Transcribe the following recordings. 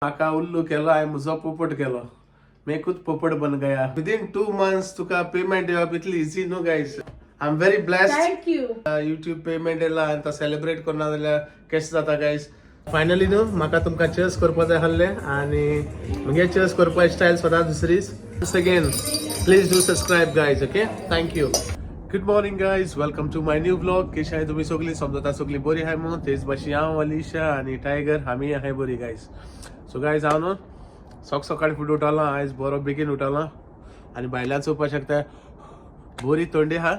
म्हाका उल्लू केलो, हांवें म्हजो पोपट केलो. मैं खुद पोपट बन गया. विदीन 2 मंथ्स तुका पेमेंट येवप इतली इजी न्हू guys. I am very blessed. Thank you. YouTube payment येयला आनी तो सेलिब्रेट करना जाल्यार कशें जाता गायज? फायनली न्हू, म्हाका तुमकां चेस करपा जाय आसलें आनी मुगे चेस करपा स्टायल सदांच दुसरीच. Again, please do subscribe, guys. Okay, thank you. Good morning, guys. Welcome to my new vlog. कशी आहाय तुमी सगळी? समजता सगळी बरी आहाय म्हणून. तेच भाशेन हांव, अलिशा आनी टायगर आमी आहाय बरी गायज. सो गायज, हांव न्हू सक सकाळी फुडें उठला. आयज बरो बेगीन उठला आनी भायल्यान चोवपाक शकता, बरी थंडी आहा.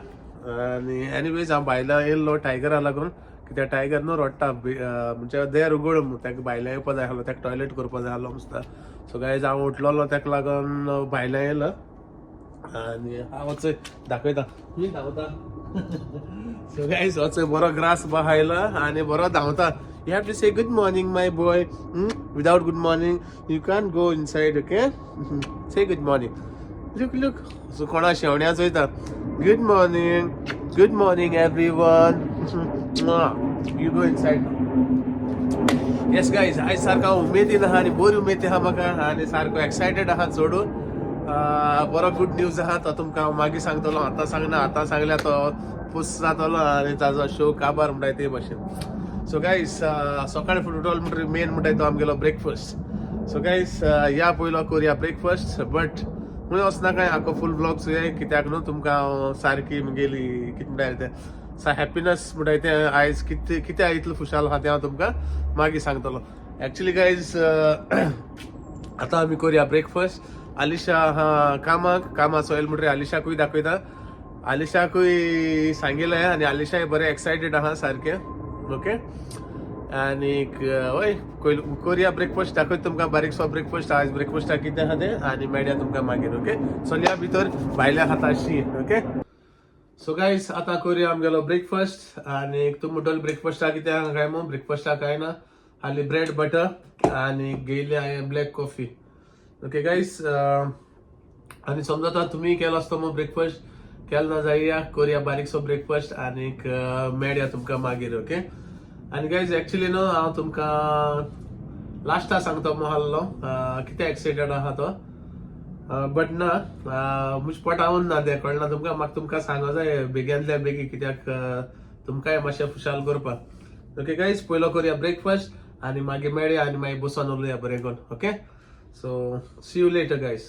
आनी एनिवेज, हांव भायला येयल्लो टायगरा लागून, कित्याक टायगर न्हू रडटा, म्हणजे देर उगड ताका भायल्या येवपा जाय आसलो, ताका टॉयलेट करपा जाय आसलो मस्ता. सो गायज, हांव उठलोलो, ताका लागून भायल्या येयलो आनी हांव वच दाखयता, मी धांवता. सो गायज, वच बरो ग्रास बा आयला आनी बरो धांवता. You have to say good morning, my boy. Without good morning you can go inside, okay? Say good morning. Look, look. So कोणा शेवण्या चोयता. Good morning, good morning, everyone. You go inside. Yes guys, आयज सारको हांव उमेदीन आहा आनी बरी उमेद आहा म्हाका आनी सारको एक्सायटेड आहा चडू. बरो गुड न्यूज आहा, तो तुमकां हांव मागीर सांगतलो, आतां सांगना. आतां सांगल्यार तो पूस जातलो आनी ताजो शो काबार म्हणटाय ते भशेन. सो गायज, सकाळी फुडें उठलो म्हणटकीर मेन म्हणटाय तो आमगेलो ब्रेकफास्ट. सो गायज, या पयलो करुया ब्रेकफास्ट. बट खंय वचना काय, आखो फूल व्लॉग चोया, कित्याक न्हू तुमकां हांव सारकी मुगेली कितें म्हणटाय तें हॅप्पिनस म्हणटाय तें, आयज कितें कितें इतलो खुशाल आहा तें हांव तुमकां मागीर सांगतलो. एक्चुली गायज, आतां आमी करुया ब्रेकफास्ट. आलिशा आहा कामाक. कामा सोयल म्हणटकीर आलिशाकूय दाखयता. आलिशाकूय सांगिलें आनी आलिशाय बरें एक्सायटेड आहा सारकें. ओके, आनीक हय, करुया ब्रेकफास्ट. दाखयता तुमकां बारीकसो ब्रेकफास्ट. आयज ब्रेकफास्टाक कितें आहा तें आनी मेळया तुमकां मागीर. ओके, चलया भितर. भायल्या खाता शी. ओके, सो गायज, आतां करुया आमगेलो ब्रेकफास्ट. आनी तूं म्हणटलो ब्रेकफास्टाक कितें आहा काय म्हूण. ब्रेकफास्टाक काय ना, हाली ब्रेड बटर आनी घेयली हांवें ब्लॅक कॉफी. ओके गायज, आनी समजा आतां तुमी केलो आसतो मग ब्रेकफास्ट, केलो ना जाया. करुया बारीकसो ब्रेकफास्ट आनीक मेळया तुमकां मागीर. ओके, आनी गायज, एक्चुली न्हू, हांव तुमकां लास्टा सांगता म्हूण आहलो कितें एक्सायटेड आहा तो, बट ना, म्हजे पोटावन ना तें कळना तुमकां. म्हाका तुमकां सांगो जाय बेगिनल्या बेगीन, कित्याक तुमकांय मातशें खुशाल करपाक. ओके गायज, पयलो करुया ब्रेकफास्ट आनी मागीर मेळया आनी मागीर बसोन उलोवया बरें करून. Okay, so see you later, guys.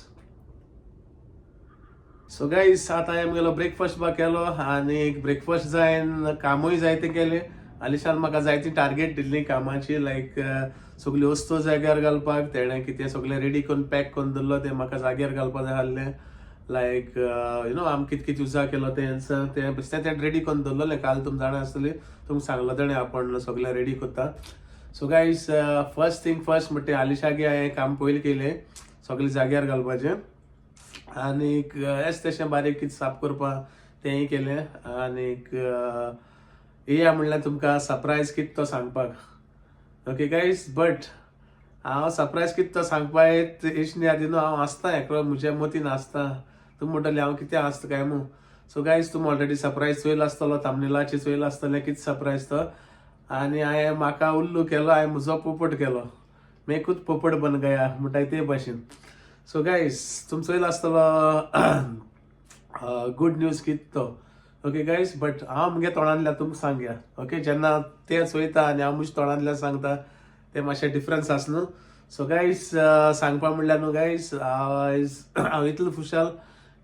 So guys, आतां हांवें आमगेलो ब्रेकफास्ट बा केलो आनी ब्रेकफास्ट जायन कामूय जायतें केलें. आलिशान म्हाका जायती टार्गेट दिल्ली कामाची, लायक सगल्यो वस्तू जाग्यार घालपाक. तेणें कितें सगळें रेडी करून पॅक करून दवरलो, तें म्हाका जाग्यार घालपाक जाय आसलें. लायक you know आमी कितें कितें युजा केलो तें तें बेश्टें तें रेडी करून दवरलेलें. काल तुमी जाणा आसतली, तुमकां सांगलो तेणें आपण सगळें रेडी करता. So guys, first thing first म्हणटा, आलिशागे हांवें काम पयलीं केलें, सगळें जाग्यार घालपाचें. आनीक एस तशें बारीक कितें साफ करपाक तेंय केलें. आनीक येया म्हणल्यार तुमकां सरप्रायज कितें तो सांगपाक. ओके गायज, बट हांव सरप्रायज कितें तो सांगपाक येश आदी न्हू, हांव आसता एकलो, म्हज्या मतीन आसता. तुमी म्हणटले हांव कितें आसता काय म्हूण. सो गायज, तुमी ऑलरेडी सरप्रायज चोयला आसतलो, थंबनेलाचेर चोयला आसतलें कितें सरप्रायज तो. आनी हांवें म्हाका उल्लू केलो, हांवें म्हजो पोपट केलो. मैं खुद पोपट बन गया म्हणटाय ते भाशेन. सो गायज, तुमी चोयला आसतलो गुड न्यूज कितें तो. ओके गायज, बट हांव मुगे तोंडांतल्यान तुमकां सांगया. ओके, जेन्ना ते चोयता आनी हांव म्हज्या तोंडांतल्यान सांगता ते मातशें डिफरन्स आसा न्हू. सो गायज, सांगपा म्हणल्यार न्हू गायज, आयज हांव इतलो खुशाल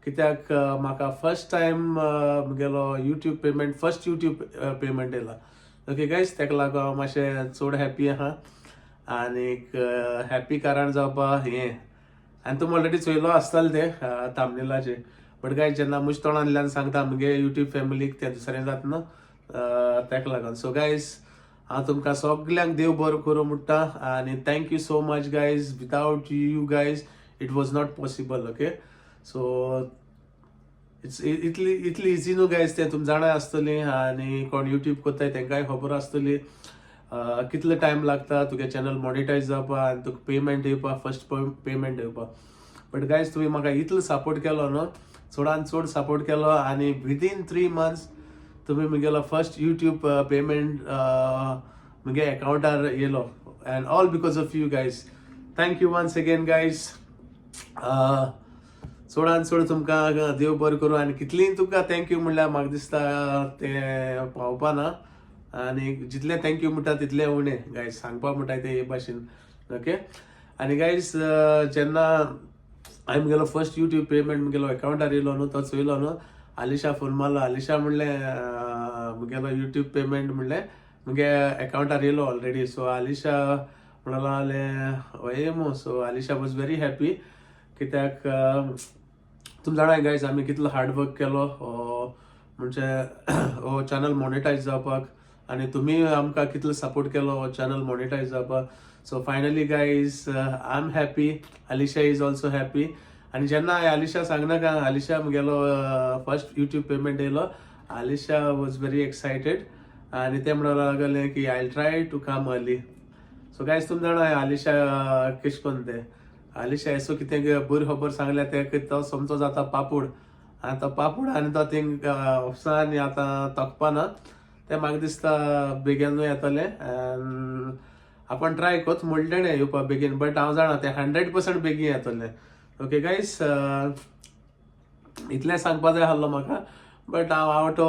कित्याक म्हाका फर्स्ट टायम म्हगेलो YouTube payment, first YouTube payment येयला. ओके गायज, ताका लागून हांव मातशें चड हॅप्पी आहा. आनीक हॅप्पी कारण जावपा हें आनी तुमी ऑलरेडी चोयलो आसतलें तें थंबनेलाचेर. बट गायज, जेन्ना म्हज्या तोंडांतल्यान सांगता मुगे युट्यूब फॅमिलीक, तें दुसरें जाता न्हू, ताका लागून. सो गायज, हांव तुमकां सगल्यांक देव बरो करूं म्हणटा आनी thank you so much, guys. Without you guys it was not possible. Okay, so it's इतली इतली इजी न्हू गायज तें, तुमी जाणा आसतलीं आनी कोण युट्यूब करताय तांकांय खबर आसतली कितलो टायम लागता तुगे चॅनल मॉनिटायज जावपा आनी तुका पेमेंट येवपा, फर्स्ट पेमेंट येवपा. बट गायज, तुमी म्हाका इतलो सपोर्ट केलो न्हू, चडान चड सपोर्ट केलो आनी विदीन 3 मंथ्स तुमी म्हगेलो फर्स्ट युट्यूब पेमेंट म्हगे अकावंटार येयलो, and all because of you guys. Thank Thank you once again guys. चडान चड तुमकां देव बरें करूं आनी कितलीं तुमकां thank you म्हणल्यार म्हाका दिसता तें पावपा ना आनी जितलें thank you म्हणटा तितलें उणें गायज, सांगपा म्हणटा तें हे भाशेन. ओके, आनी गायज, जेन्ना हांवें म्हगेलो फर्स्ट युट्यूब पेमेंट म्हगेलो अकावंटार येयलो न्हू, तो चोयलो न्हू, आलिशा फोन मारलो. आलिशा म्हणलें, म्हगेलो युट्यूब पेमेंट म्हणलें म्हगे अकावंटार येयलो ऑलरेडी. सो आलिशा म्हणून लागलें, हय मू. So Alisha was very happy, कित्याक तुम जाणा गायज, आमी कितलो हार्ड वर्क केलो म्हणजे हो चॅनल मॉनिटायज जावपाक आनी तुमी आमकां कितलो सपोर्ट केलो हो चॅनल मॉनिटायज जावपाक. So finally guys, I am happy, Alisha is also happy. आनी जेन्ना हांवें आलिशा सांगनाका, आलिशा म्हगेलो फर्स्ट युट्यूब पेमेंट येयलो, Alisha was very excited आनी तें म्हणून लागलें की I try to come early. So guys, तुम जाणा आलिशा केश कोन तें. आलिशा एसो कितें बरी खबर सांगल्या ते तो सोमतो जाता पापूड आनी तो पापूड आनी तो थिंग ऑफिसान आनी आतां तकपा ना. तें म्हाका दिसता बेगीनूय येतलें. आपण ट्राय कोत म्हणलें तेणें येवपा बेगीन, बट हांव जाणा तें 100% बेगीन येतलें. ओके गायज, इतलें सांगपा जाय आहलो म्हाका, बट हांव आवट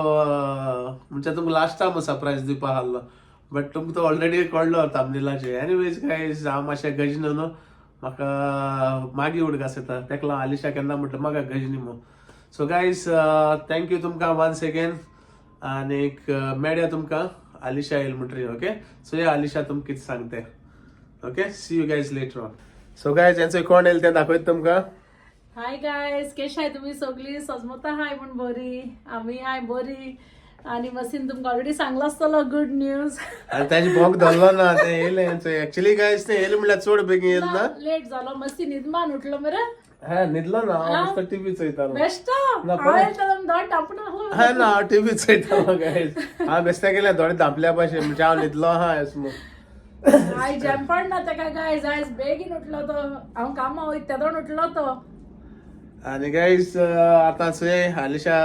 म्हणजे तुमकां लास्ट टायम सरप्रायज दिवपा आहलो, बट तुमकां तो ऑलरेडी कळ्ळो थंबनेलाचेर. एनिवेज गायज, हांव मातशें गजन न्हू, म्हाका मागीर उडगास येता. तेका लागून आलिशा केन्ना म्हटलें म्हाका गजनी म्हूण. सो गायज, thank you तुमकां वन्स अगेन आनीक मेळया तुमकां आलिशा येयल म्हणटरी. ओके, सो या आलिशा तुमकां कितें सांगते. Okay, see you guys later on. So guys, यांचो कोण येयल तें दाखयता तुमकां. हाय गायज, केश हाय तुम्ही सगळी? सजमता हाय म्हण बरी, आमी हाय बरी. आनी मसीन तुमकां ऑलरेडी सांगलो आसतलो गुड न्यूज. आनी ताजे भोग धरलो ना, ते येयले. एक्चुअली गायज, ते येयले म्हणल्यार चड बेगीन येयल ना. लेट जालो, मस्ती न्हिदमान उठलो मरे. हा, न्हिदलो ना हांव, नुस्तो टीव्ही चोयतालो. बेश्ट. ना, हांवें दोळे धांपून आसलो. हा ना, हांव टीव्ही चोयतालो गायज. हांव बेस्ते गेले दोळे धांपल्या भाशेन, म्हणजे हांव न्हिदलो आहा एस म्हूण. आयज जॅम पडना तेका गायज, आयज बेगीन उठलो तो. हांव कामां वयता तेदोन उठलो तो. आनी गायज, आतां चोय आलिशा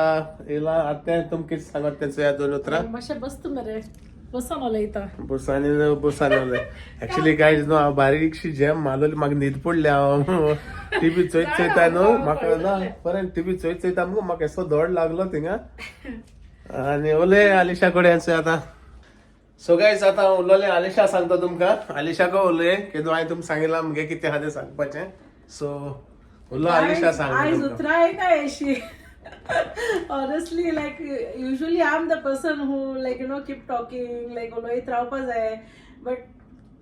येयला आतां, तें तुमकां कितें सांगत तें चोया दोन उतरां. मातशें बसता मरे, बसोन उलयता. बसानी बसानी उलय. एक्चुअली गायज न्हू, हांव बारीकशी जॅम मारलोली, म्हाका न्हीद पडली. हांव टीव्ही चोयत चोयता न्हू, म्हाका ना बरें, टीव्ही चोयत चोयता मुगो, म्हाका येसो दोड लागलो थिंगा. आनी उलय आलिशा कडेन चोय आतां. सो गायज, आतां उलोवलें आलिशा सांगता तुमकां. आलिशाको उलय, केदो हांवें तुमकां सांगिलां मुगे कितें आहा तें सांगपाचें. सो उलो आलिशा, सांगता आयज तुमकां. उतरां येना अशी. Honestly, like, usually I'm the person who, like, keep talking, like उलयत रावपा जाय, but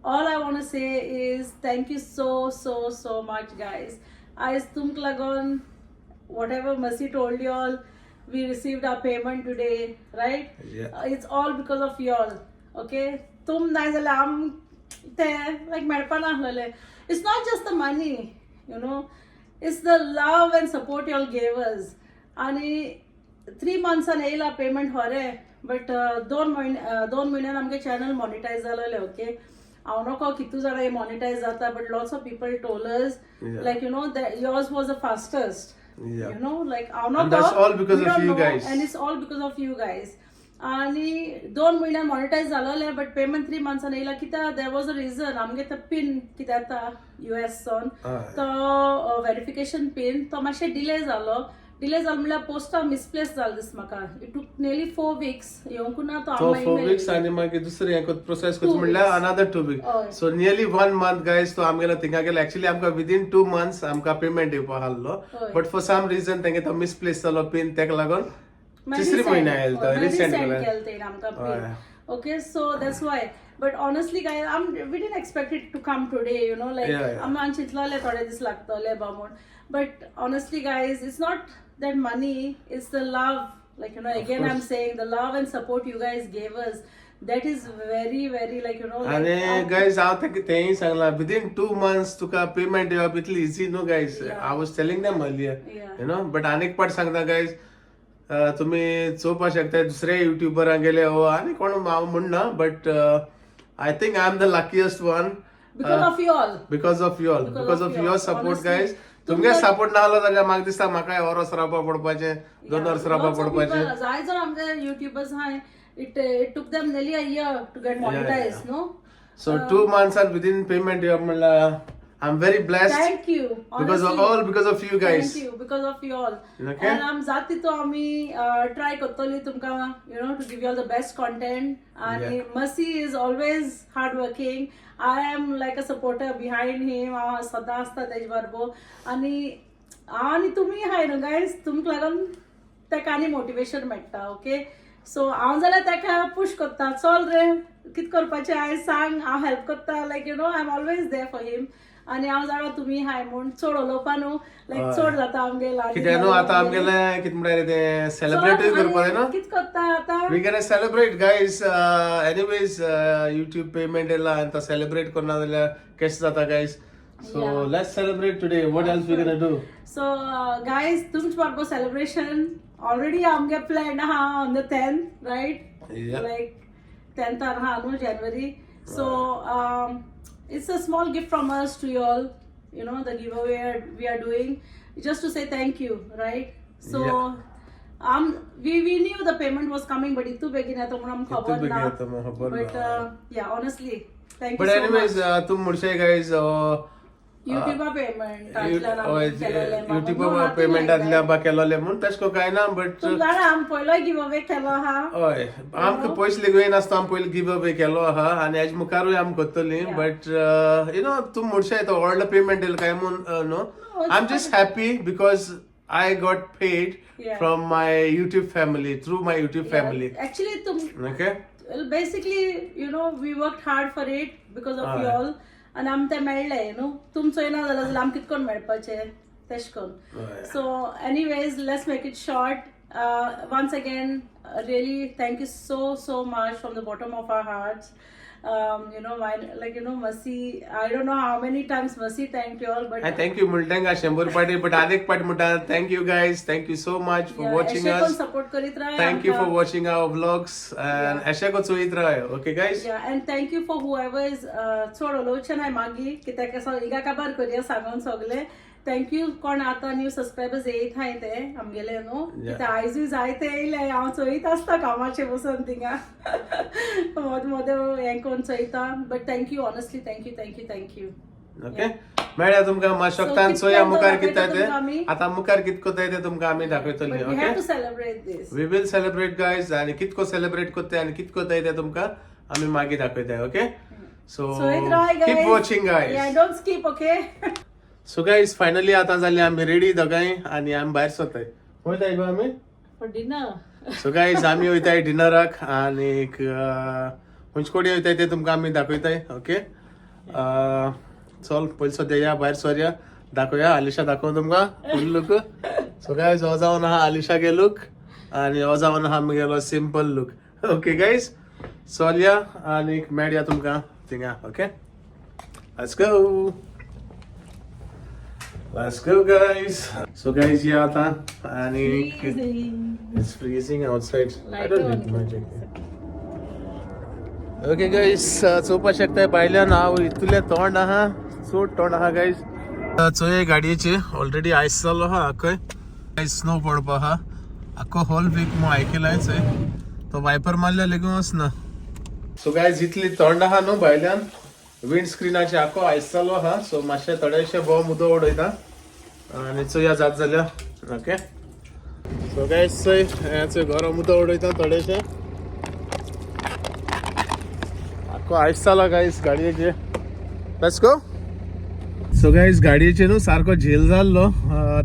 all I want to say is thank you so so so much, guys. आयज तुमकां लागून, whatever Masi told you all, we received our payment today, right? Yeah. It's all because of y'all, okay? तुम नाय जाल्यार आम ते लायक मेळपा नासलेले. It's not just the money, it's the love and support y'all gave us. आनी 3 मंथ्सान येयला payment खरें, बट 2 म्हयने, 2 म्हयन्यान आमगे चॅनल मॉनिटायज जालेलें. ओके, हांव नको कितू जाणां मॉनिटायज जाता, but lots of people told us like yours was the fastest. Like हांव And that's all because we of don't you know, guys. And it's all because of you guys. आणि 2 म्हयन्यान monetise जालोलें, but payment 3 मंथ्सान येयला कित्याक, there was a reason. आमगे तो pin कितें येता US सोन, तो व्हेरिफिकेशन पिन, तो मातशें डिले जालो. डिले जालो म्हणल्यार पोस्टा मिसप्लेस जालो दिस म्हाका. It took nearly 4 weeks येवंक ना तो. तो आमकां 4 email. Weeks आनी मागीर दुसरें हें प्रोसेस Two करता म्हणल्यार weeks. Another 2 week. हय. So nearly one month guys, तो आमगेलो थिंगा गेलो. एक्चुअली आमकां विदीन 2 मंथ्स आमकां पेमेंट येवपा आहलो, हय. बट फॉर सम रिजन तेंगे तो मिसप्लेस जालो पिन, तेका लागून मागीर तिसरे resend, म्हयने आयल तो हय, मागीर रिसेंट resend केलें. केलें तेणें आमकां हय. Pin. Okay, so that's why. But honestly guys, we didn't expect it to come today, like आमी चिंतलोले थोडे दीस लागतले बा म्हूण, but honestly guys, it's not that money, it's the love. Like, again I'm course. saying, the love and support you guys gave us, that is very very like आनी like guys, हांव तेका तेंय सांगलां, विदीन 2 मंथ्स तुका payment येवप इतली easy न्हू guys. I was telling them earlier, you know, but आनीक पाट सांगता गायज, तुमी चोवपाक शकता दुसरे युट्युबरां गेले हो आनी कोण हांव म्हणना, but I think I am the luckiest one. Because of you all. Because of you all, because of your support. Honestly, guys, तुमगे सपोर्ट ना आलो जाल्यार म्हाका दिसता म्हाका वर्स रावपा पडपाचें, 2 वर्स रावपा पडपाचें. जाय जाण आमचे YouTubers high, it took them nearly a year to get monetized, no? So 2 मंथ्सान within payment येवप म्हणल्यार I am very blessed Thank you. Because Honestly. All because of you guys. Thank you, because of you all. Okay. And आम जात तितू आमी try करतली तुमकां to give you all the best content. आणि Masi is always hard working. I am like a supporter behind him. हांव सदां आसता तेजे बरोबर. आनी हांव आनी तुमी आहाय न्हू गायज, तुमकां लागून तेका आनी मोटिवेशन मेळटा. ओके, सो हांव जाल्यार तेका पुश करता, चल रे, कितें करपाचें आयज सांग, हांव हेल्प करता. Like I am always there for him. आनी हांव जाणा तुमी हाय म्हूण चड उलोवपा न्हू, लायक चड जाता आमगेल. कितें न्हू, आतां आमगेलें कितें म्हणटाय रे तें, सेलिब्रेटूय करपा जाय न्हू. कितें करता आतां? We gonna celebrate, guys. Anyways, YouTube payment येयला आनी तो सेलिब्रेट करना जाल्यार कशें जाता guys? So let's celebrate today. What else we gonna do? So guys, तुमचे बारबो सेलिब्रेशन ऑलरेडी आमगे प्लॅन आहा on the 10th, right? Yeah. Like 10th आहा न्हू January. So it's a small gift from us to you all, the giveaway we are doing just to say thank you, right? So we knew the payment was coming, but इतू बेगीन येता म्हणून आमकां इतू खबर बेगीन ना. येता म्हणून खबर बट ना. या, honestly thank you but so anyways much. तुम म्हणशे गायज, युट्यूबा पेमेंट युट्यूबा पेमेंटांतल्या बा केलोले म्हूण तशें करून कांय ना, बट तुम जाणा आम पयलो गिव अवे केलो आहा. हय, आमकां पयशे लेगीत येयनासतना आमी पयलीं गिव अवे केलो आहा आनी हेज मुखारूय आमी करतली. बट you know तुम म्हणशे तो व्हडलो पेमेंट येयलो काय म्हूण, no, I am just happy because I got paid from my YouTube family, through my YouTube family. Actually तुम okay. Basically we work hard for it because of you all आनी आमकां तें मेळ्ळें न्हू. तुमचो येना जाल्यार जाल्यार आमकां कितें करून मेळपाचें तेश करून. So anyways, let's make it short. Once again, really thank you so so much from the bottom of our hearts. My like Masi, I don't know how many times Masi thanked you all, but I thank you म्हणटा 100 पाटी, but आनीक पाटी म्हणटा thank you guys, thank you so much for watching अशें us. Support करीत राव. Thank you for watching our vlogs and अशें को चोयत राव, okay guys? Yeah, and thank you for whoever is चड उलोवचें नाय मागीर कित्याक हिंगा काबार करया सांगून सगळे. Thank you कोण आतां न्यू सबस्क्रायबर्स येयत हाय ते आमगेले न्हू, कित्याक आयजूय जायते येयले. हांव चोयत आसता कामाचें बसून थिंगा, मदें मदें हें करून चोयता. But thank you, honestly, thank you, thank you, thank you. Okay, मेळ्या तुमकां मातशें चोया मुखार कितें दाखयता ते तुमकां आमी. आतां मुखार कितें करताय ते तुमकां आमी दाखयतली. But we okay have to celebrate this. We will celebrate, guys, आनी कितको सेलिब्रेट करताय आनी कित करताय ते तुमकां आमी मागीर दाखयताय. Okay, so चोयत Rao keep guys. Watching Yeah, guys. Don't skip, okay? So guys, finally आतां जाली आमी रेडी दोगांय आनी आमी भायर सरताय. वयताय गो आमी? For dinner. So guys, आमी वयताय डिनराक आनीक खंयचे कडेन वयताय ते तुमकां आमी दाखयताय. ओके, चल पयलीं सद्या या भायर सरया, दाखोवया. आलिशा दाखोव तुमकां फूल लूक. सो गायज, हो जावन आहा आलिशा गे लूक आनी हो जावन आहा आमगेलो सिंपल लूक. ओके गायज, चल या आनीक मेळया तुमकां थिंगा. Okay, let's go. Let's go, guys. So guys, या आता आणि it's freezing outside. I don't need my jacket. Okay guys, चोवपा शकताय भायल्यान हांव इतलें तोंड आहा, चड तोंड आहा गायज. चोय गाडयेचे ऑलरेडी आयस जालो आहा आखय, स्नो पडपा आहा आख्खो. होल वीक मग आयकलाय चोय, तो वायपर मारल्या लेगून वचना. सो गायज, इतली थंड आहा न्हू, भायल्यान विंड स्क्रिनाचे आख्खो आयस जालो आहा. सो मातशें थोडेशें बॉम उदक उडयता आनी चोया जात जाल्यार. ओके, सो गायज, चोय हें चोय, गरम उदक उडयता थोडेशें. आख्खो आयस जाला गायज गाडयेचे. Let's go. So guys, गाडयेचे न्हू सारको झेल जाल्लो,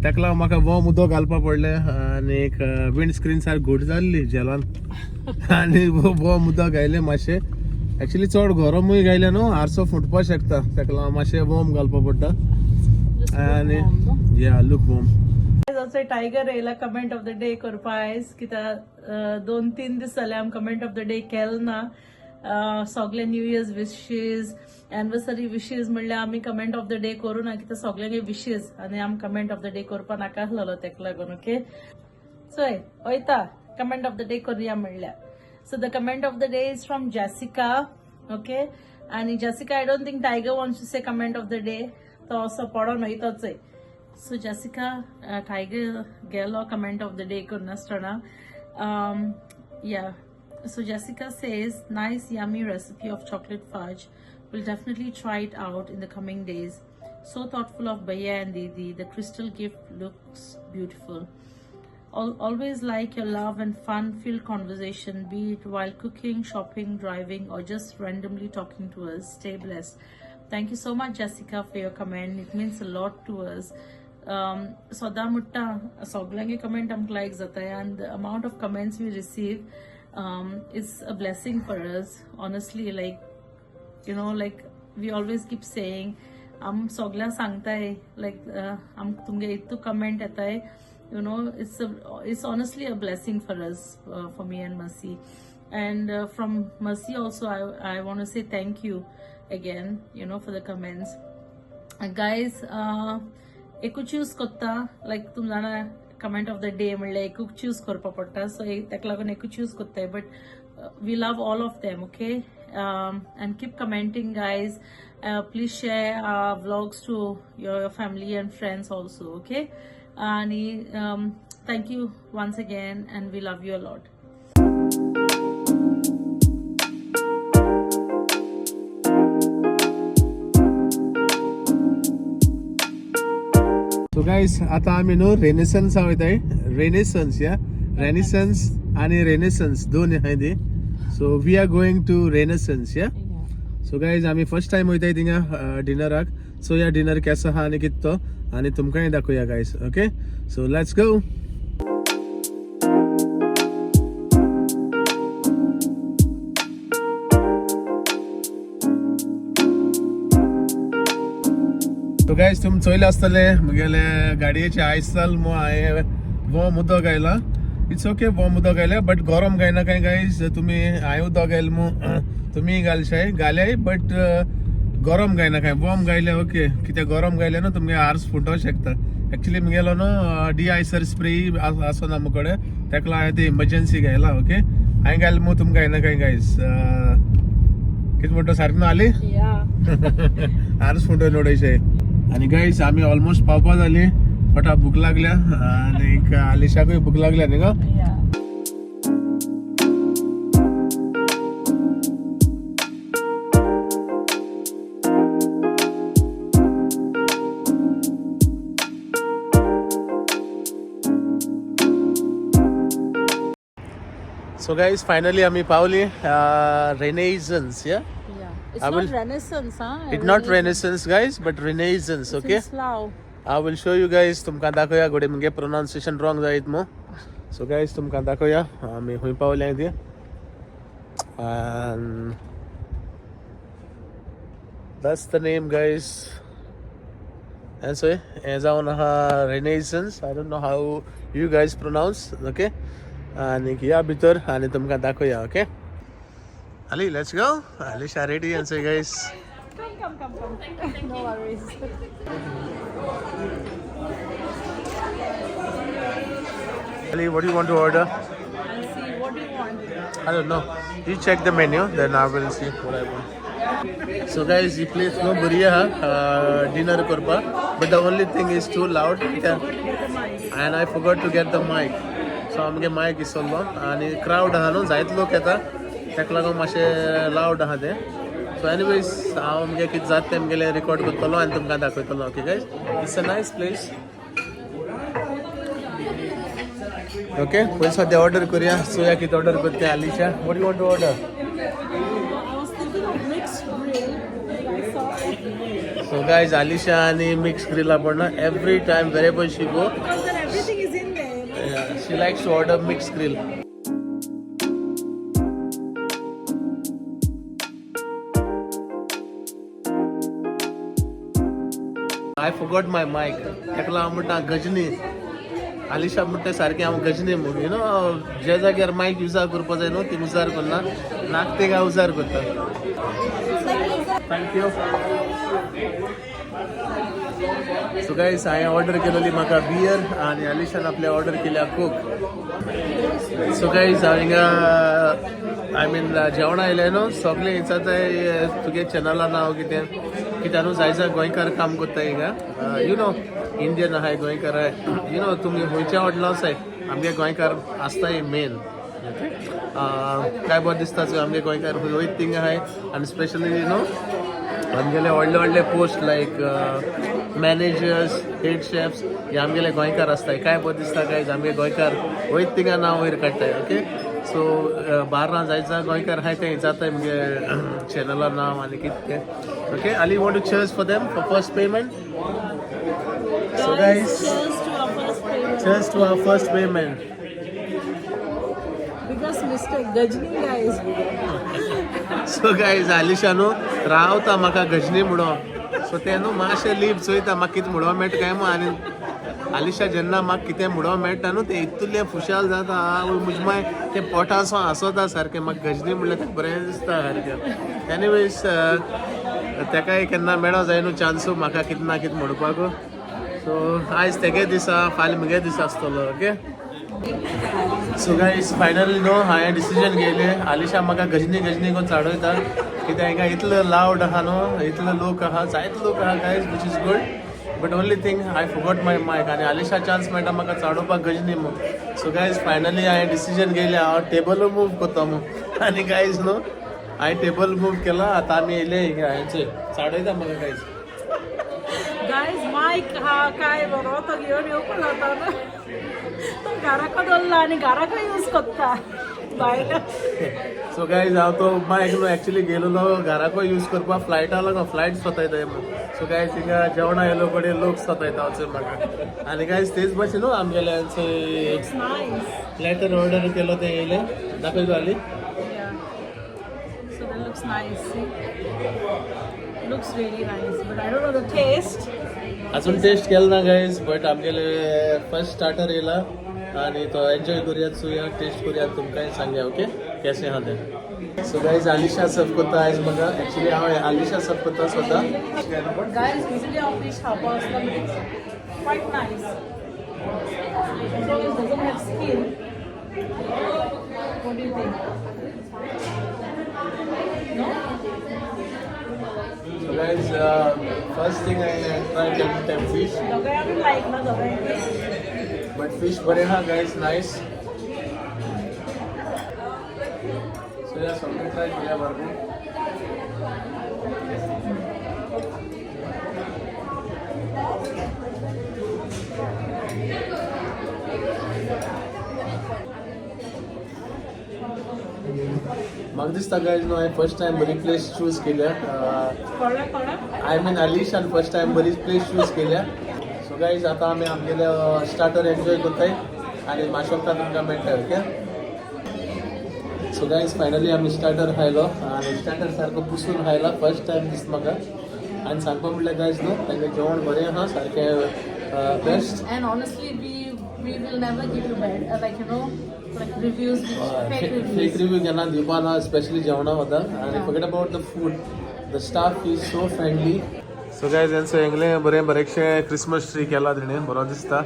ताका लागून म्हाका वॉर्म उदक घालपा पडलें आनी एक विंड स्क्रीन सारकी घट जाल्ली झेलान आनी वॉर्म उदक घायलें मातशें. एक्चुली चड गरमूय घायलें न्हू आरसो फुटपा शकता, ताका लागून मातशें वॉर्म घालपा पडटा. आनी या लूक वॉर्म. असो टायगर येयला कमेंट ऑफ the day करपा आयज, कित्याक 2-3 दीस जाले आमी कमेंट ऑफ the day केल ना. सगळे new year's wishes, anniversary wishes म्हणल्यार आमी कमेंट ऑफ the day करूं ना, कित्याक सगळ्यांक विशीज आनी आमी कमेंट ऑफ the day करपा नाका आसलेलो तेका लागून. ओके, चोय वयता कमेंट ऑफ the day करुया म्हणल्यार. So the comment of the day is from Jessica, okay? आनी Jessica, I don't think Tiger wants to say comment of the day, तो असो पडोन वयता चोय. सो जेसिका, टायगर गेलो comment of the day करनासतना. Yeah, so Jessica says, "Nice yummy recipe of chocolate fudge. Will definitely try it out in the coming days." So thoughtful of Bhaiya and Didi. The crystal gift looks beautiful. Always like your love and fun-filled conversation, be it while cooking, shopping, driving, or just randomly talking to us. Stay blessed. Thank you so much, Jessica, for your comment. It means a lot to us. सदां म्हणटा सगल्यांगे comment आमकां लायक जाता and the amount of comments we receive is a blessing for us, honestly. Like, like we always keep saying, आम सगल्यांक सांगताय, लायक आम तुमगे इतू comment येताय, it's honestly a blessing for us, for me and Mercy. And from Mercy also, I want to say thank you again, for the comments. Guys, एकूच choose करता, लायक तुम जाणा, कमेंट ऑफ the day म्हणल्यार एकूच choose करपा पडटा, so ताका लागून एकूच चूज करताय, but we love all of them, okay? And keep commenting, guys. Please share our vlogs to your family and friends also, okay? आणि thank you once again and we love you a lot. So guys, आता आम्ही न्हू renaissance वयताय. Renaissance, या renaissance आणि renaissance दोन आहाय ती. So we are going to Renaissance, yeah. So guys, आम्ही फर्स्ट टाइम वयताय थिंगा डिनराक. सो या डिनर केसो आहा आनी कितें तो आनी तुमकांय दाखोवया guys. Okay, so let's go. So guys, तुम चोयले आसतले म्हगेले गाडयेचे आयस जाल मो हांवें वॉर्म उदक आयलां. It's okay, warm उदक आयलें, बट गरम गायना काय गायज. तुमी हांवें उदक आयलें मू तुमी घालशाय घाल्याय, बट गरम गायना काय, वॉर्म गायले ओके. कित्याक गरम गायले न्हू तुमगे आर्स फुटोंक शकता. एक्चुली म्हगेलो न्हू डी आयसर स्प्रे आसना म्हजे कडेन, ताका लागून हांवें ती इमर्जन्सी घायला. ओके, हांवें घायलें मू तुमकां गायना काय गायज. कितें म्हणटा सारकें न्हू आली? या. आर्स फुटोवन उडयशे. आनी गायज, आमी ऑलमोस्ट पावपा जाली. पोटा भूक लागल्या आनी आलिशाकूय भूक लागल्या न्ही गो? या. सो गायज, फायनली आमी पावली रेनेजन्स, या. Yeah. It's I not Renaissance, huh? It not Renaissance guys, but Renaissance. It's okay. in Slough. I will show you guys, तुमकां दाखोवया. घडये मुगे प्रोनाउन्सिएशन रॉंग जायत मू. सो गायज, तुमकां दाखोवया आमी खंय पावल्या ती. And that's the name, guys. And so हें जावन आहा Renaissance. I don't know how you guys pronounce, okay? आनी या भितर आनी तुमकां दाखोवया. Okay Ali, let's go. Alisha ready and say guys. Come, come, come, come. No worries. Ali, what do you want to order? I'll see. What do you want? I don't know. You check the menu, then I will see what I want. So guys, he place no बरी आहा dinner करपाक, but the only thing is too loud. You forgot to get the mic. And I forgot to get the mic. So आमगे mic इसरलो आनी crowd आहा न्हू, जायत लोक येता, ताका लागून मातशें लावड आहा तें. सो एनिवेज, हांव आमगे कितें जाता तें आमगेलें रिकॉर्ड करतलो आनी तुमकां दाखयतलो. Okay guys, it's a nice place. Okay, पयलीं सद्या ऑर्डर करुया. चोया कितें ऑर्डर करता तें. Alisha, what you want to order? I was thinking of mixed grill. I saw it. So guys, Alisha आणि मिक्स ग्रिल आपण every time wherever she go, Because then everything is in there, you know? She likes to order mix grill. I forgot my mic. ताका लागून हांव म्हणटा गजनी. आलिशा म्हणटा सारकें हांव गजनी म्हूण, you know, जे जाग्यार मायक युजार करपा जाय न्हू ती उजार करना, नाक ते काय उजार करता. Thank you. So guys, हांवें ऑर्डर केलेली म्हाका बियर आनी आलिशान आपले ऑर्डर केल्या कोक. सो गायज, हांव हिंगा, I mean, जेवण आयलें न्हू, सगळें विचारताय तुगे चॅनला नांव कितें कित्याक न्हू. जाय जाय गोंयकार काम करता हिंगा, you know, Indian आहाय, गोंयकार आहाय, you know, तुमी खंयच्या हॉटेलां वचाय आमगे गोंयकार आसताय मेन. काय बरें दिसता आमगे गोंयकार खंय वयता थिंगा आहाय आनी स्पेशली you know आमगेले व्हडले व्हडले post like managers, head chefs हे आमगेले गोंयकार आसताय. काय बरें दिसता गायज, आमगे गोंयकार वयत थिंगा नांव वयर काडटाय. ओके, सो बार्रां जायचा गोंयकार आहाय ते जाताय मुगे चॅनला नांव आनी कितें तें. Okay Ali, want to cheers for them for first payment? So guys, Cheers to our first payment. Cheers to our first payment. Biggest mistake, Ghajini guys. So guys, Alisha न्हू रावता म्हाका गजनी म्हणून, सो तें न्हू मातशें लीप चोयता म्हाका कितें म्हणूंक मेळटा काय म्हूण. आनी आलिशा जेन्ना म्हाका कितें म्हणूंक मेळटा न्हू, तें इतलें खुशाल जाता. आवय म्हजे माय, तें पोटासो हांसोता सारकें. म्हाका गजनी म्हणल्यार तें बरें दिसता सारकें. एनिवेज, तेकाय केन्ना मेळो जाय न्हू चान्सू म्हाका कितें ना कितें म्हणपाक. सो आयज तेगे दिसा, फाल्यां मुगे दीस आसतलो. ओके, सो गायज, फायनली न्हू हांवें डिसिजन घेयलें. आलिशा म्हाका गजनी गजनी करून चाडयता, कित्याक हिंगा इतलो लावड आहा न्हू, इतलो लोक आहा, जायतो लोक आहा guys, which is good, but only thing, I forgot my mic. आनी आलिशा चान्स मेळटा म्हाका चाडोवपाक गजनी म्हूण. सो गायज, फायनली हांवें डिसिजन घेयलें, हांव टेबल मूव करता म्हूण. आनी गायज न्हू, हांवें टेबल मूव केला. आतां आमी येयले हिंगा. हेंचे चाडयता म्हाका गायज. गायज, मायक हा काय बरो, तो घेवन येवपा जाता न्हू. तो घराको दवरला आनी घराको यूज करता भायला. सो गायज, हांव तो मायक न्हू एक्चुली गेलेलो घराको यूज करपाक, फ्लायटा लागो फ्लायट सतायता म्हूण. सो गायज, हिंगा जेवणा येयलो कडेन लोक सतायता वचून म्हाका. आनी गायज, तेच भशेन न्हू आमगेले Looks nice. Platter order केलो, ते येयले. दाखय तूं आली. Yeah. So that looks nice. See? Looks really nice, but I don't know the taste. अजून टेस्ट केला ना गायज, बट आमगेले फर्स्ट स्टार्टर येयला आणि तो एन्जॉय करूया, चोया, टेस्ट करूया, तुमकांय सांगया ओके केसे आहा तें. सो गायज, आलिशा सर्व करता आयज म्हाका. एक्चुली हांव आलिशा सर्व करता स्वता. Guys, usually our fish खावपा वचना, but it's quite nice. As long as it doesn't have skin. What do you think? No? So guys, first thing I try time fish. दोगांय आमी लायक ना दोगांय. But fish बरें हा guys, nice. So या, सगळें ट्राय करूया भरपूर. म्हाका दिसता गायज न्हू, हांवें फर्स्ट टायम बरी प्लेस चूज केल्या. कळ्ळें कळ्ळें. I mean, आलिशान फर्स्ट टायम बरीच प्लेस चूज केल्या. सो गायज, आतां आमी आमगेले स्टार्टर एन्जॉय करताय आनी मातशें वखदां तुमकां मेळटा. ओके, सो गायज, फायनली आमी स्टार्टर खायलो आनी स्टार्टर सारको पुसून खायला, फर्स्ट टायम दिसता म्हाका. आनी सांगपा म्हणल्यार गायज न्हू, तांगें जेवण बरें आहा, सारकें best. And honestly, we will never give you bad, like like reviews, which fake reviews. Fake review केन्ना दिवपा ना, स्पेशली जेवणा वता. आनी forget about the food, the staff is so friendly. So guys, हेंचो हेंगलें बरें बरेचशें क्रिसमस ट्री केला तेणें, बरो दिसता.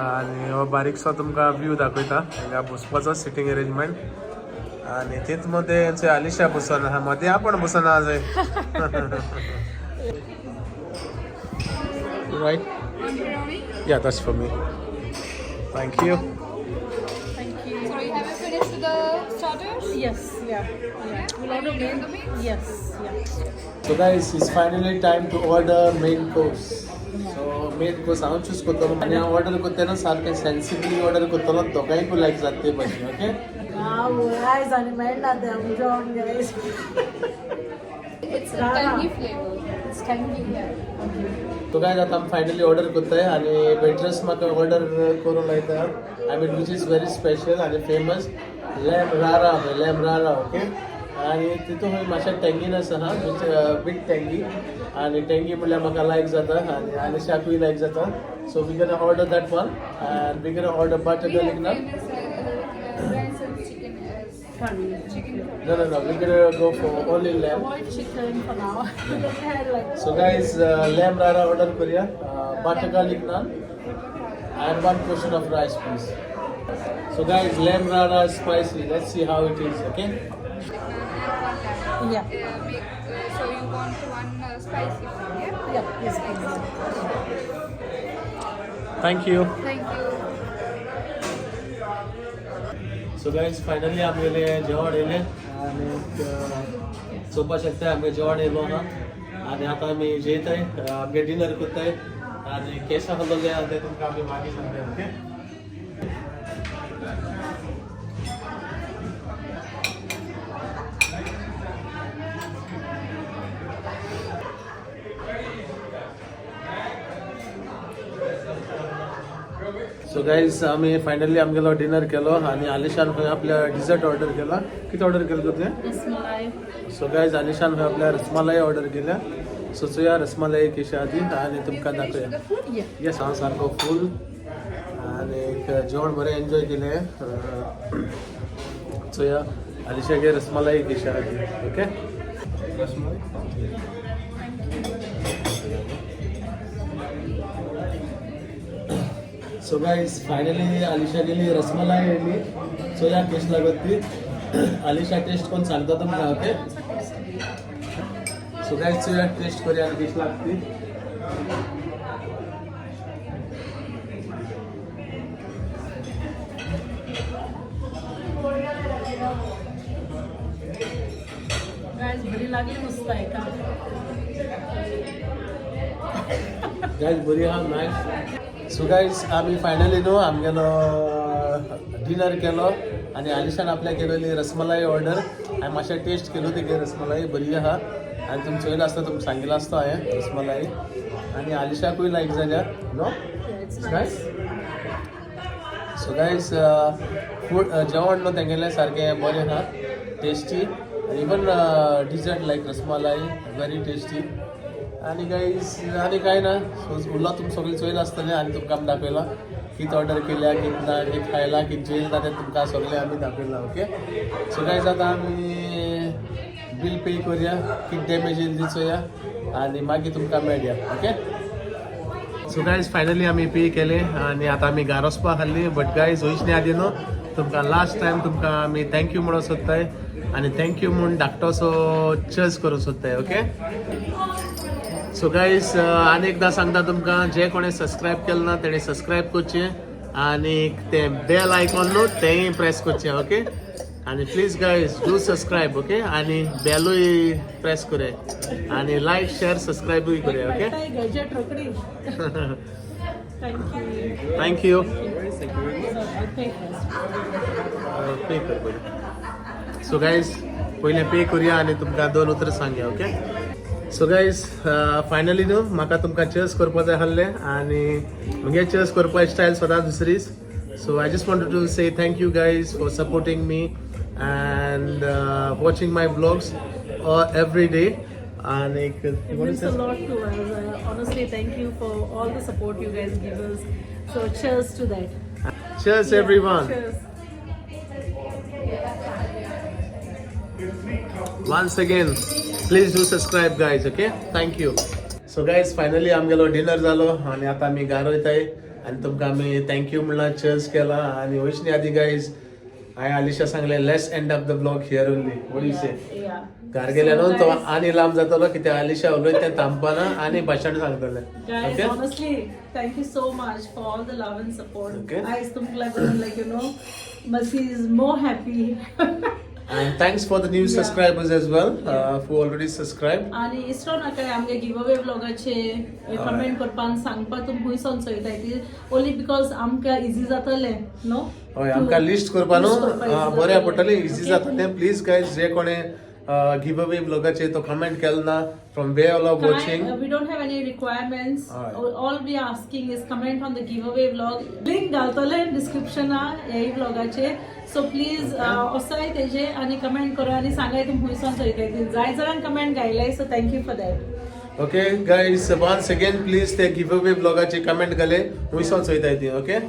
आनी हो बारीकसो तुमकां व्यू दाखयता हिंगा बसपाचो सिटींग अरेंजमेंट. आनी तीच मदें हेंचो आलिशा बसून आहा, मदें आपण बसून आहा जंय. Right? Yeah, that's for me. Thank you. Thank you. Sorry, have you finished the starters? Yes, yeah. We'll order main. Yes, yeah. So guys, it's finally time to order main course. So main course हांव choose करतलो आनी हांव order करतना सारकें sensibly order करतलो, दोगांयकूय लायक जाता ते भशेन. ओके. Ah, guys, आनी मेळना तें जेवण guys. It's a Rara. Tangy flavor. It's tangy. Yeah. So guys, आतां आमी फायनली ऑर्डर करताय आनी वेट्रस म्हाका ऑर्डर करूंक लायता, I mean, which is very special आनी फेमस लॅम रारा, लॅम रारा. ओके, आनी तितून मातशें टँगीनस आहा, which beet tangy. आनी टँगी म्हणल्यार म्हाका लायक जाता आनी आलिशाकूय लायक जाता. So we gonna order that one and we gonna order butter We have garlic naan. Famous rice and chicken as Curry. Chicken curry. No, we're gonna go for only lamb. Avoid chicken for now. Because we had like So guys, lamb rara order करूया, butter garlic naan and one portion of rice, please. So guys, lamb rara spicy. Let's see how it is, okay? And one lamb. Yeah. So you want one spicy one, yeah? Yeah, yes, please. Thank you. Thank you. So guys, finally आमगेले जेवण येयलें आनी चोवपा शकता, आमगे जेवण येयलो आहा. आनी आतां आमी जेयताय, आमगे डिनर करताय आनी केस आहलोले आहा ते तुमकां आमी मागीर सांगताय. Okay, so guys, आमी फायनली आमगेलो डिनर केलो आनी आलिशान खंय आपल्या डिजर्ट ऑर्डर केला. कितें ऑर्डर केलं तुवें? रसमलाई. सो गायज, आलिशान खंय आपल्या रसमलाई ऑर्डर केल्या. सो चोया रसमलाई कशी आहा ती आनी तुमकां दाखोवया. The food? Yeah. Yes, हांव सारको फूल आनी एक जेवण बरें एन्जॉय केलें. चोया आलिशागे रसमलाई कशी आहा ती. Okay, so guys, finally Alisha गेली, रसमलाई येयली. चोया कशी लागत ती. आलिशा टेस्ट कोण सांगता तुमकां. ओके, सो गाईज, चोया टेस्ट करूया आनी कशी लागती. गायज, बरी लागली मस्त एका. गायज, बरी आहा, नायस. सो गायज, आमी फायनली न्हू आमगेलो डिनर केलो आनी आलिशान आपल्या केलेली रसमलाई ऑर्डर. हांवें मातशें टेस्ट केलो तेगे रसमलाई बरी आहा आनी तुमी चोयला आसता, तुमकां सांगिल्लो आसता हांवें रसमलाई आनी आलिशाकूय लायक जाल्या no. It's nice. So guys, food जेवण न्हू तेंगेलें सारकें बरें आहा, tasty. Even dessert like rasmalai very tasty. आनी गायज, आनी कांय ना. सो उरला तुमी सगळें चोयलां आसतलें आनी तुमकां आमी दाखयलां कितें ऑर्डर केल्या, कितें ना, कितें खायलां, कितें जेयलां तें तुमकां सगळें आमी दाखयलां. ओके, सो गायज, आतां आमी बील पे करुया, कितें डॅमेज येयली ती चोया आनी मागीर तुमकां मेळया. ओके, सो गायज, फायनली आमी पे केले आनी आतां आमी घरा वचपा आहली. बट गायज, वयचे आदी न्हू तुमकां लास्ट टायम तुमकां आमी thank you म्हणूंक सोदताय आनी thank you म्हूण धाकटोसो चर्स करूंक सोदताय. ओके, सो गायज, आनी एकदां सांगता तुमकां, जे कोणें सबस्क्रायब केलें ना तेणें सबस्क्रायब करचें आनी तें बेल आयकॉन न्हू तेंय प्रेस करचें. ओके, आनी please guys, do subscribe. Okay, आनी बेलूय प्रेस करया आनी लायक, शेअर, सबस्क्रायबूय करया. ओके. गॅजेट रोखडी. Thank you. Thank you. So I'll pay first. Pay कर पयलीं. सो गायज, पयलें पे करुया आनी तुमकां दोन उतरां सांगया. ओके, सो गायज, फायनली न्हू म्हाका तुमकां चर्स करपा जाय आहलें आनी म्हगे चर्स करपा स्टायल सदांच दुसरीच. So I just want to say thank you guys for supporting me and watching my vlogs every day आनी It means a lot to us. Honestly, thank you for all the support you guys give us. So cheers to that. Cheers, everyone. Cheers. Once again, please do subscribe, guys. Okay, thank you. So guys, finally आमगेलो dinner जालो आनी आतां आमी घरा वयताय आनी तुमकां आमी thank you म्हणलां, चर्स केला आनी वयचे आदी गायज, हांवें आलिशा सांगलें, let's end up the vlog here only. What you say? Yeah. घरा गेल्या न्हू So तो guys- आनी लांब जातलो कित्याक आलिशा उलयत तें थांबपाना आनी भाशण सांगतलें. Guys, okay. Honestly, thank you so much for all the love and support. Okay. Guys, तुमकां लागून like Masi is more happy. And thanks for the new subscribers as well, who already subscribed. आनी इसरो नाका आमगे give away व्लॉगाचे comment करपाक सांगपा तुमी खंयसोन चोयताय ती, ओनली because आमकां इजी जातलें न्हू. हय, आमकां लिस्ट करपा न्हू बरें पडटलें, इजी जातलें. प्लीज गायज, जे कोणे गिव अवे ब्लॉगाचे तो कमेंट केलो ना, from where all are watching. We don't have any requirements. हय. All we are asking is comment on the giveaway vlog. Link घालतले डिस्क्रिप्शना ह्या व्लॉगाचे. सो प्लीज वसाय तेजे आनी कमेंट करा आनी सांगाय तुमी खंयसोन चोयताय ती. जाय जाणांक comment घायलाय, so thank you for that. Okay guys, once again please ते गिव अवे ब्लॉगाचे कमेंट घाले हुंयसोन चोयताय ती. Okay,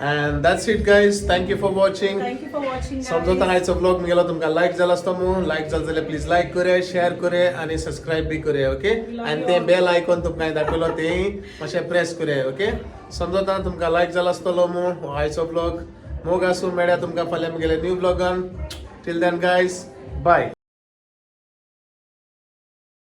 and that's it guys, thank you for watching. Thank you for watching. समजता आयचो ब्लॉग मुगेलो तुमकां लायक जाला आसतो म्हूण. लायक जालो जाल्यार प्लीज लायक करया, शेअर करया आनी सबस्क्रायब बी करया. ओके, आनी ते बेल आयकॉन तुमकां हांवें दाखयलो तेंय मातशें प्रेस करया. ओके, समजता तुमकां लायक जाला आसतलो म्हूण आयचो ब्लॉग. मोग आसूं, मेळया तुमकां फाल्यां मुगेले new ब्लॉगान. Till then guys, bye.